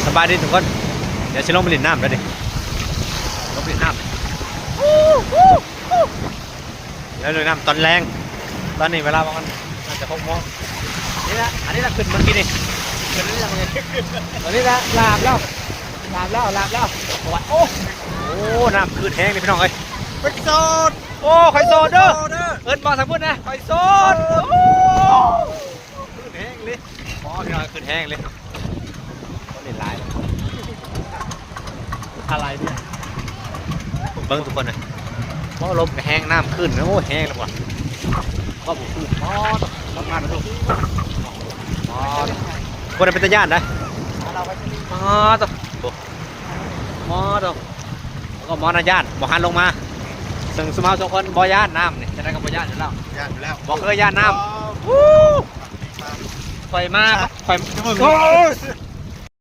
ສະບາຍດີທຸກຄົນ ດຽວຊິລົງໄປຫຼິ້ນນ້ຳແລ້ວນີ້ ລົງໄປຫຼິ້ນນ້ຳ ແລ້ວຫຼິ້ນນ້ຳຕອນແລງ ຕອນນີ້ເວລາປະມານໜ້າຈະຫົກໂມງ ນີ້ລະ ອັນນີ້ລະຂຶ້ນເມື່ອກີ້ນີ້ ຂຶ້ນອັນນີ້ລະ ອັນນີ້ລະ ຫຼາບແລ້ວ ຫຼາບແລ້ວ ຫຼາບແລ້ວ ໂອ້ ໂອ້ ນ້ຳຂຶ້ນແຮງເດ້ພີ່ນ້ອງເອີຍ ໄປໂສດ ໂອ້ ຂ້ອຍໂສດເດີ ໂສດເດີ ເອີ້ນບໍ່ທາງພຸ້ນນະ ຂ້ອຍໂສດ ໂອ້ ຂຶ້ນແຮງເລີຍ ບໍ່ ພີ່ນ້ອງ ຂຶ້ນແຮງເລີຍ ຄົນຫຼາຍ ອາໄລເນຍ ເບິ່ງທຸກຄົນນະ ໂອ້ ລົມກະແຮງ ນ້ຳຂຶ້ນ ໂອ້ ແຮງແລ້ວວ່າ ກໍບໍ່ຂຶ້ນ ອໍ ຕ້ອງ ຕ້ອງມາດູ ອໍ ບໍ່ໄດ້ເປັນຕາຢ້ານໄດ໋ ອໍ ໂຕ ໂອ້ ໝໍໂຕ ກໍໝໍນະຢ້ານ ບໍ່ຫັນລົງມາ ເຊິ່ງຊຸມເຮົາສອງຄົນບໍ່ຢ້ານນ້ຳນີ້ ຈັ່ງໃດກໍບໍ່ຢ້ານຢູ່ແລ້ວ ຢ້ານຢູ່ແລ້ວ ບໍ່ເຄີຍຢ້ານນ້ຳ ອໍ ອູ້ ຂ້ອຍມາ ຂ້ອຍ ໂອ້ຍ